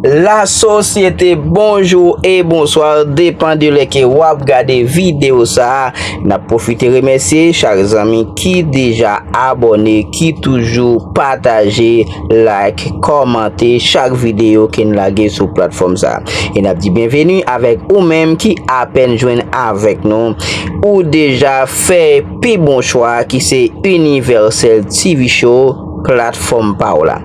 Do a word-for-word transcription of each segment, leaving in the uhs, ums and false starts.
Lasosyete, bonjou e bonswa, depan de lè ke w ap gade videyo sa a. N ap pwofite remèsye chak zanmi ki deja abòne, ki toujou pataje, like, kòmante chak videyo ke n lage sou platfòm sa a. E n ap di byenveni avèk ou menm ki apèn jwenn avèk nou. Ou deja fè pi bon chwa ki se Universal T V Show, platfòm pa w la.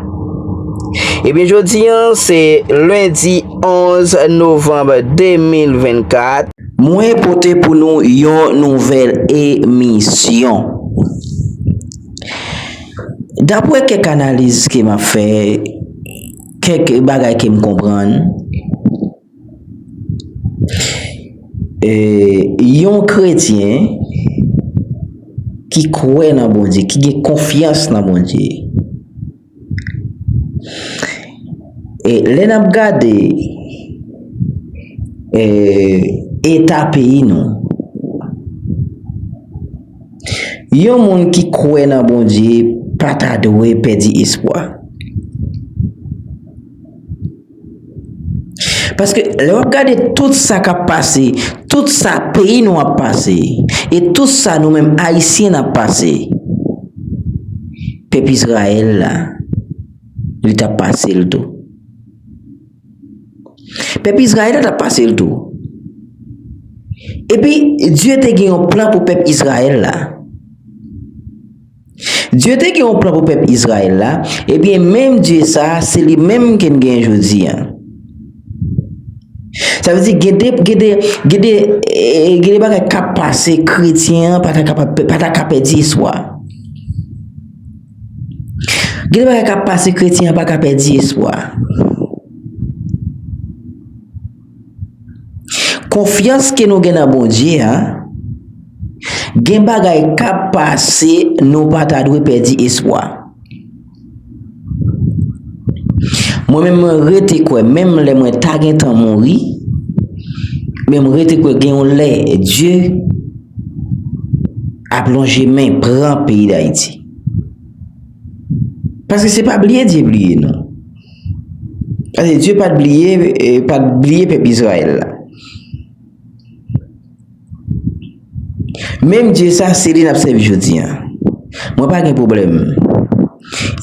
Ebyen, jodi a, se lendi onz novanm de mil vennkat. Mwen pote pou nou yon nouvèl emisyon. Daprè kèk analiz ke m ap fè, kèk bagay ke m konprann, e, yon kretyen ki kwè nan Bondye, ki gen konfyans nan Bondye, e lè n ap gade, e, eta peyi nou, yon moun ki kwè nan Bondye pa ta dwe pèdi espwa. Paske lè w ap gade tout sa k ap pase, tout sa peyi nou ap pase, e tout sa nou menm Ayisyen n ap pase, pèp Izrayèl la, li t ap pase l tou. Pèp Izrayèl la t ap pase l tou. Epi, Dye te gen yon plan pou pèp Izrayèl la. Dye te gen yon plan pou pèp Izrayèl la, ebyen, menm Dye sa a, se li menm ke n gen jodi a. Sa vle di, gen de, gen de, gen de, eh, gen de bagay k ap pase, kretyen an pa ta kapab, pa ta ka pèdi espwa. Gen de bagay k ap pase, kretyen an pa ka pèdi espwa. Konfyans ke nou gen nan Bondye a, gen bagay k ap pase, nou pa ta dwe pèdi espwa. Mwen menm, mwen rete kwè, menm lè mwen ta gentan mouri, men mwen rete kwè gen yon lè Dye ap lonje men pran peyi Dayiti. Paske se pa bliye Dye bliye nou. Paske Dye pa t bliye, eh, pa t bliye pèp Izrayèl la. Menm Dye sa, se li n ap sèvi jodi a. Mwen pa gen pwoblèm.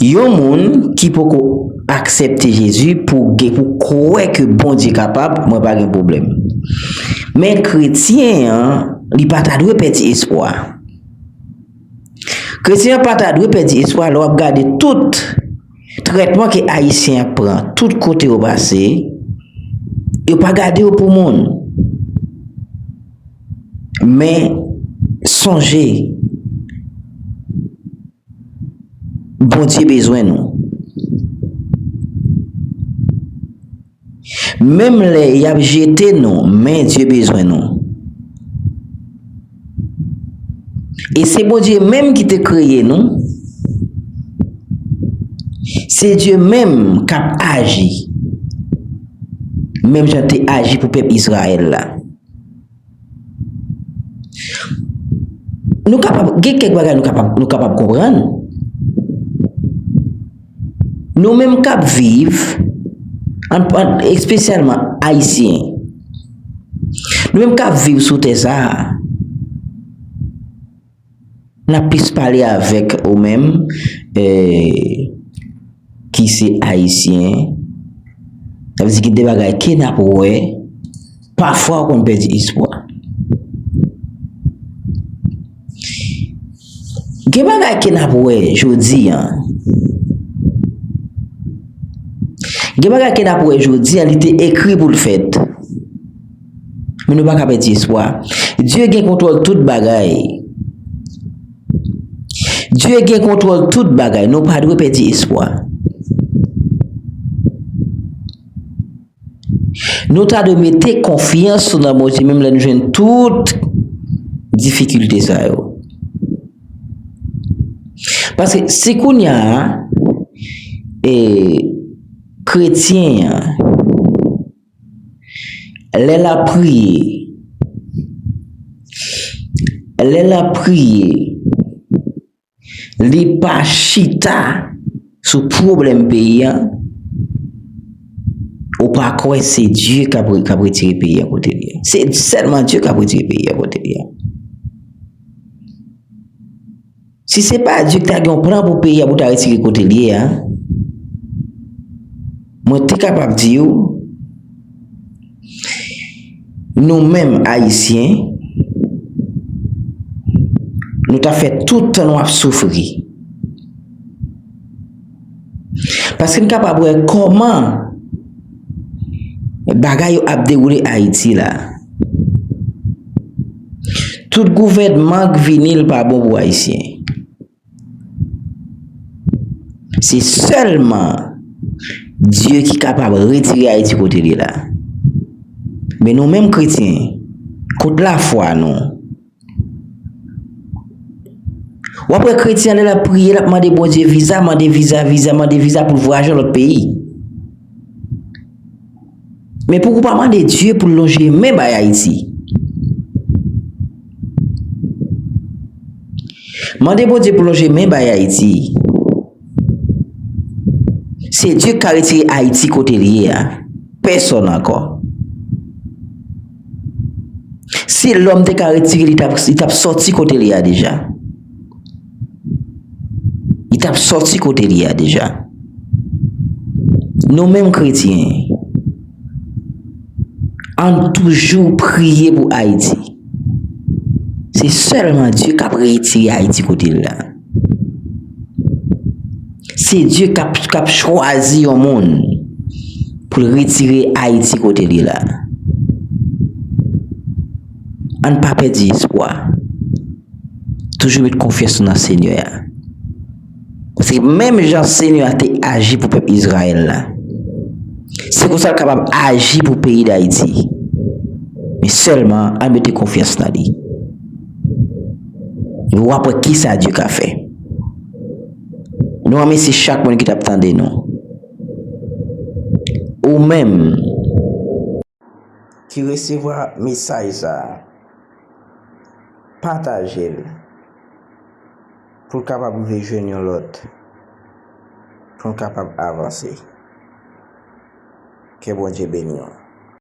Yon moun ki poko aksepte Jezi pou gen, pou kwè ke Bondye kapab, mwen pa gen pwoblèm. Men kretyen an, li pa ta dwe pèdi espwa. Kretyen an pa ta dwe pèdi espwa lè w ap gade tout trètman ke Ayisyen ap pran tout kote yo pase, yo pa gade yo pou moun. Men sonje, Bondye bezwen nou. Menm lè y ap jete nou, men Dye bezwen nou. E se Bondye menm ki te kreye nou. Se Dye menm k ap aji. Menm jan te aji pou pèp Izrayèl la. Nou kapab, gen kèk bagay nou kapab, nou kapab konprann. Nou menm k ap viv, an, an, espesyalman Ayisyen, nou menm k ap viv sou tè sa a, n ap plis pale avèk ou menm, eh, ki se Ayisyen. Sa vle di gen de bagay ke n ap wè, pafwa ou konn pèdi espwa. Gen bagay ke n ap wè jodi a. Gen bagay ke n ap wè jodi a, li te ekri pou l fèt. Men nou pa ka pèdi espwa. Dye gen kontwòl tout bagay. Dye gen kontwòl tout bagay. Nou pa dwe pèdi espwa. Nou ta dwe mete konfyans nou nan Bondye, menm lè nou jwenn tout difikilte sa yo. Paske si kounye a, e, kretyen an, lè l ap priye, lè l ap priye, li pa chita sou pwoblèm peyi a, Ou pa kwè se Dye k ap, k ap retire peyi a kote l ye? Se sèlman Dye k ap retire peyi a kote l ye. Si se pa Dye ki ta gen yon plan pou peyi a, pou ta retire kote l ye a, mwen te kapab di w, nou menm Ayisyen, nou ta fè tout tan nou ap soufri. Paske n kapab wè kòman bagay yo ap dewoule Ayiti la. Tout gouvènman k vini, l pa bon pou Ayisyen. Se sèlman Dye ki kapab retire Ayiti kote l ye la. Men nou menm kretyen, kot lafwa nou? W ap wè kretyen an lè l ap priye, l ap mande Bondye viza, mande viza, viza, mande viza pou l vwayaje yon lòt peyi. Men pouki w pa mande Dye pou l lonje men bay Ayiti? Mande Bondye pou l lonje men bay Ayiti. Se Dye k ka retire Ayiti kote l ye a. Pèsonn ankò. Si lòm te ka retire l, li t ap, li t ap sòti kote l ye a deja. Li t ap sòti kote l ye a deja. Nou menm kretyen, ann toujou priye pou Ayiti. Se sèlman Dye k ap retire Ayiti kote l la. Se Dye k ap, k ap chwazi yon moun pou l retire Ayiti kote l ye la. Ann pa pèdi espwa. Toujou met konfyans nou nan Senyè a. Paske menm jan Senyè a te aji pou pèp Izrayèl la, se konsa l kapab aji pou peyi Dayiti. Men sèlman, ann mete konfyans nan li. Epi w ap wè kisa Dye ka fè. Nou remèsye chak moun ki t ap tande nou. Ou menm ki resevwa mesaj sa a, pataje l pou l kapab rive jwenn yon lòt, pou n kapab avanse. Ke Bondye beni w.